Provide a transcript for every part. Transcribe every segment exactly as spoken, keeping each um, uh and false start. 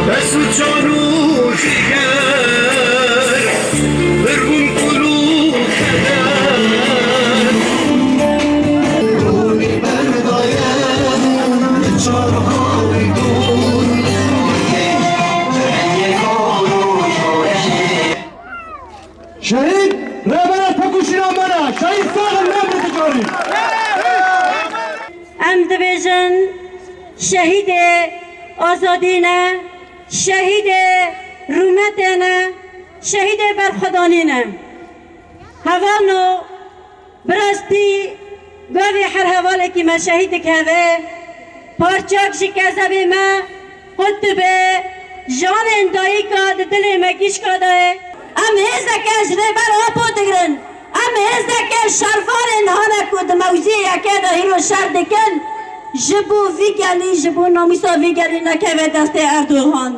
Bes û çan û jiger, bir bûn kul û keder. Şehîd Rêber Tekoşîna me ne, şehîd sax in, ne bi dikarî. Em dibêjin şehîdê azadî ne, şehîdê rûmetê ne, şehîdê berxwedanî ne. Hevalno, bi rastî gavê her hevalekî me şehîd dikeve, parçeyek ji kezebê me qut dibe, janên dayika di dilê me gişka de ye. Em hêzeke ji Rêber Apo digirin. Em hêzeke şervanên hane ku di mewziyê yekê de hîro şer dikin, ji bo vî gelî, ji bo namûsa vî gelî nekeve destê Erdogan.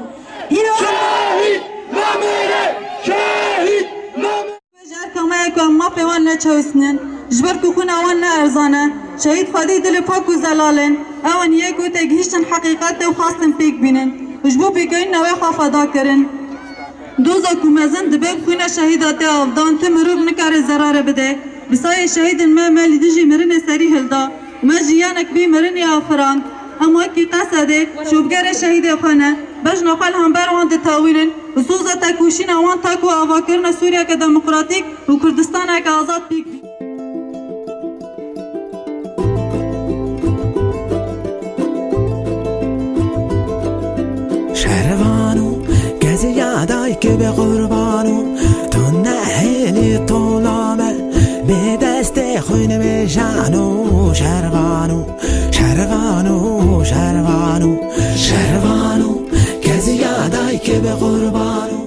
Hîro Şehîd namêre! Şehîd namêre! Ji erka me ye ku em mafê wan neçewisînin, ji ber ku xwîna wan ne erzan e. Şehîd xwedî dilê pak û zelal in. Ew in yê ku têgihîştin heqîqetê û xwestin pêk bînin û ji bo pêkeyîna wê xwe feda kirin. Doza ku mezin dibe bi xwîna şehîda tê avdan, tu mirov nikare zerare bide. Bi sayê şehîdên me, me li dijî mirinê serî hilda û me jiyanek bî mirinê afirand. Em wekî Qesedê şopgerê şehîdê xwe ne, bejna xwe li hember wan ditewînin û soza tekoşîna wan tak û avakirina Sûriyeke demokratîk û Kurdistaneke azad pêk bî. Şervano, keziya dayke be qurbano, tu nehêlî tola me, bê destê xwîn me jano. Şervano, şervano, şervano, şervano, keziya dayke be qurbano.